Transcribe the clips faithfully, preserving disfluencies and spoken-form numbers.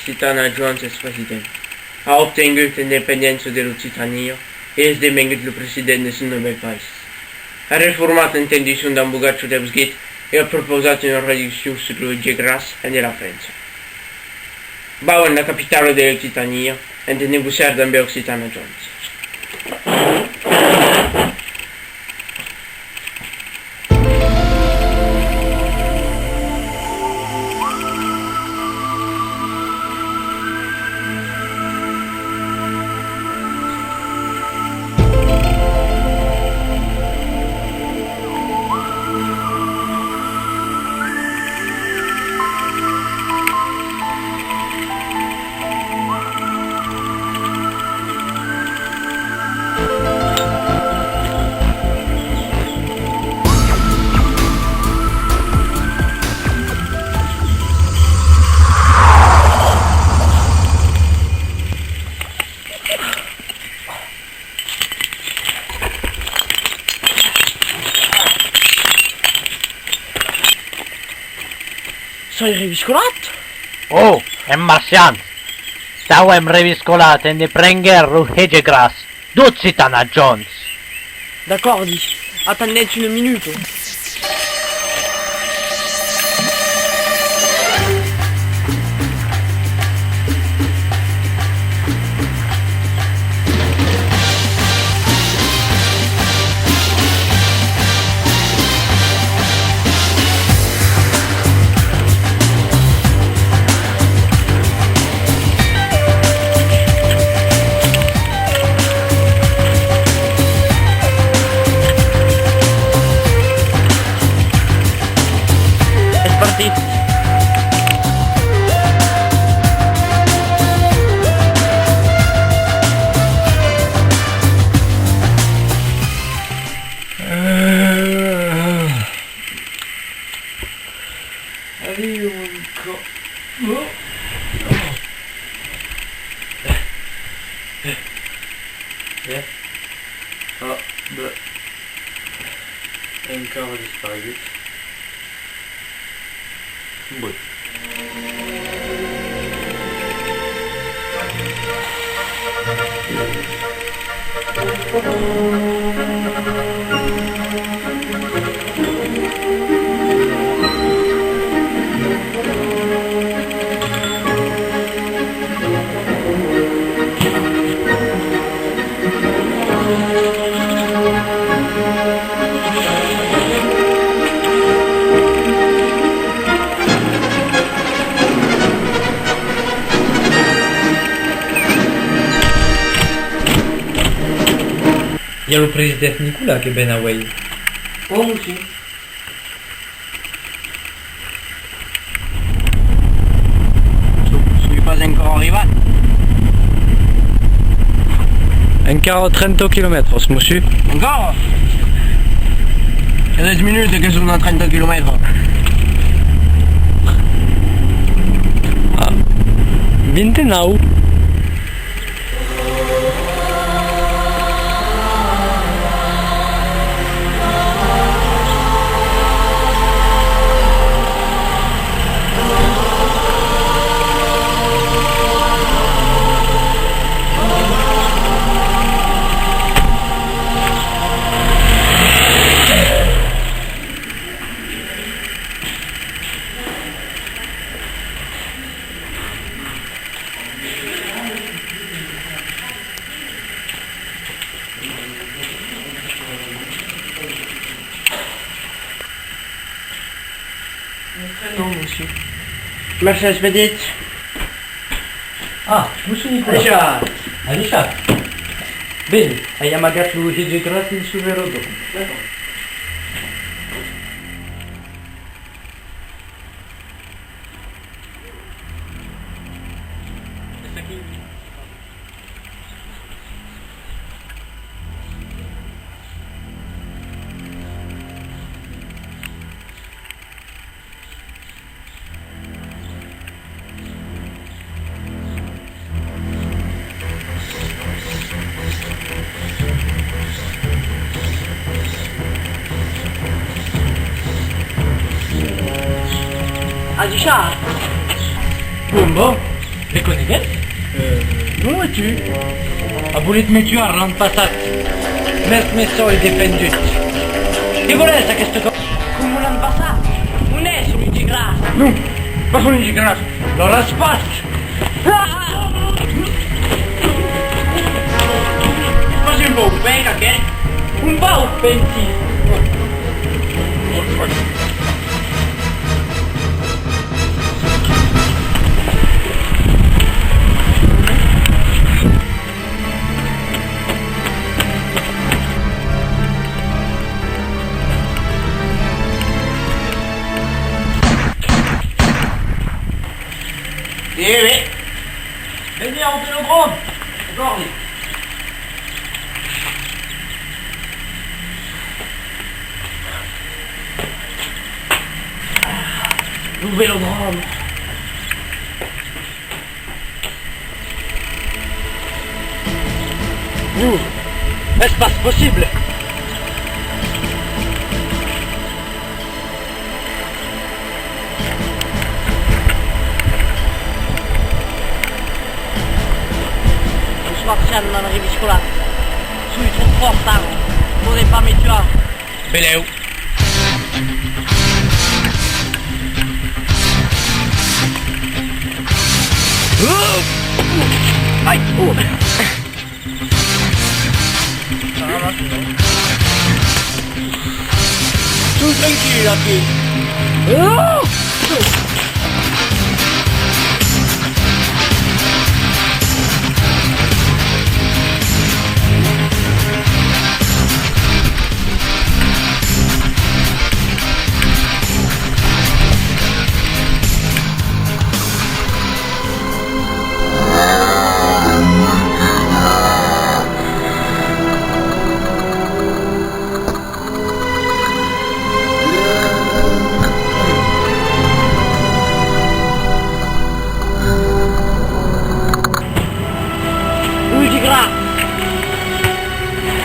Citana Joans es president. A obtengut l'independéncia de l'Occitània e es devengut lo president de son novèl país. A reformat l'intendición d'Ambogatge d'Ausguit e a propausat una reduccion sus lo Gègras en de la França. Vau en la capitala de l'Occitània entà negociar dambe Occitana Joans. Soi reviscolat? Oh, en marcian! T'avem reviscolat en de prénguer lo Hège Gras d'Occitana Jones! D'acòrdi, atendètz una minuta. Es partit. Adiu, mon còp. Oh. Eh? Ah, beh. Encara disparegut. Bon. I a lo president Nicolas que ven auei. Oh, mossur. Soi pas encòra arribat. Encara trenta quilomètres, mossur. Encòra? I a dètz minutas que son a trenta quilomètres. Ah, vint-e-nau. Nòstre nom, mossur. Mercés, petit. Ah, mossur Nicolas. Adishatz. Adishatz. Ben, ai amagat lo Hège Gras dins lo verodon. D'acòrd. Adishatz! Bon, bon. Me conegues? Euh, non, e tu? A volit me tuar l'an passat, mès me soi defendut. Que volètz aqueste còp? Coma l'an passat? On es Luigi Gras? Non, pas Luigi Gras, lo raspat! Ah! Pas un pauc bèc aquel? Un pauc, pensi! E ben, veni au velodròm, Jordi. Lo velodròm. Non, es pas possible! Los marcians m'an reviscolat. Soi tròp fòrt ara. Pòden pas me tuar. Belèu. Ai! Oh! Son tranquil aquí. Luigi Gras!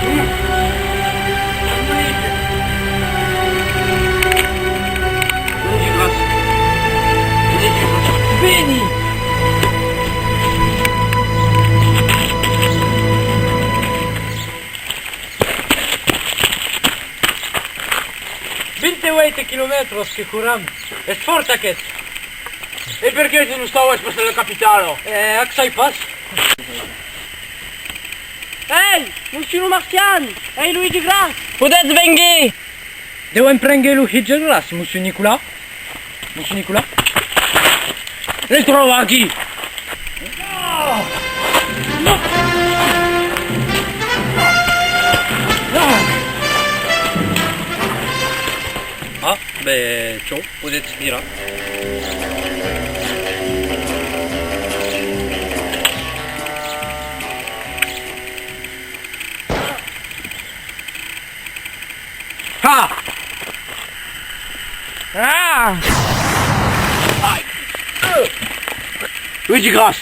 Luigi Gras! Luigi Gras! Veni! Vint-e-uèit quilomètres que corram. Es fòrt aqueste. E perqué te nos tau pas per la capitala? E, ac sai pas. Ei, Monsieur lo Marcian! Ei, Luigi Gras! Podètz venguer! Deu emprénguer Luigi Gras, Monsieur Nicolas. Monsieur Nicolas? L'ai tròbat aquí! Ah, ben, ciò, podètz virar. Ah! Ah! Ai! Euh! Luigi Gras!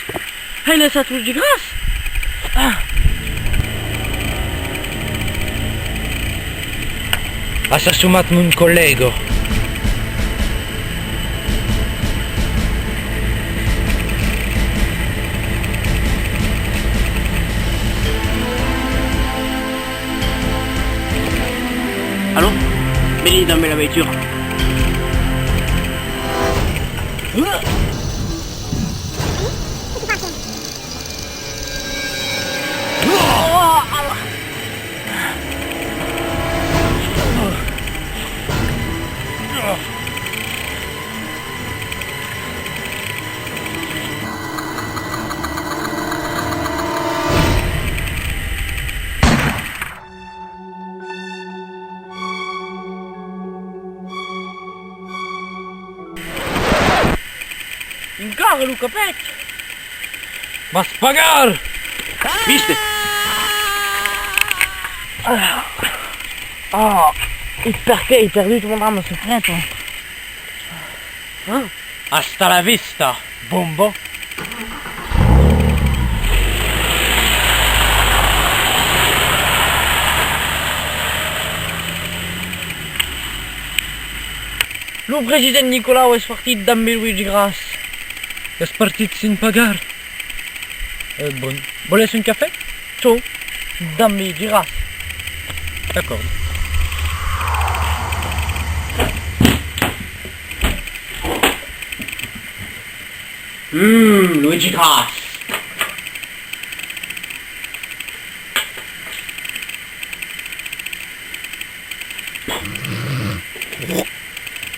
Ai laissat Luigi Gras! Ah! As assomat mon collèga. Alò, veni damb la veitura. Encara lo capèth! M'as pagat! Viste! Ah, e perqué ai perdut mon arma secrèta? Ah. Hasta la vista, bomba! Lo president Nicolau es partit dambe Luigi Gras. Es partit sens pagar. Eh, bon. Vòles un cafè? Çò, damb, diràs. D'acòrd. Mmm, Luigi Crash!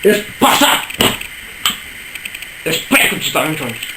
Es passat! Espèra que tu t'arrenjas.